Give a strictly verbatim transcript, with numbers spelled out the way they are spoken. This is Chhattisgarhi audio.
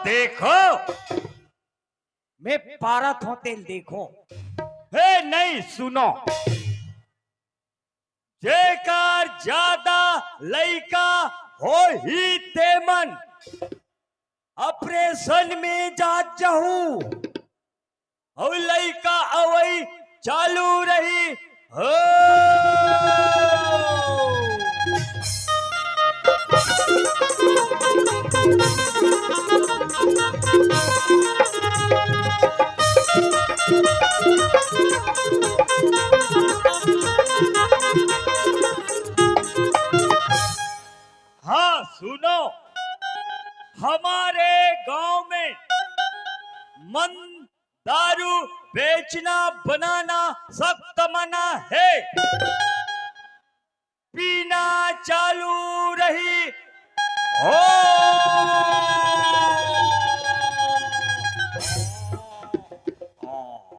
देखो, मैं पारत हों तेला देखो। हे नहीं, सुनो, जेकर ज्यादा लइका होही तेमन ऑपरेशन में जात जाहू, अउ लइका अवई चालू रही। हो। हाँ, सुनो, हमारे गांव में मन दारू बेचना बनाना सख्त मना है। पीना चालू रही हो।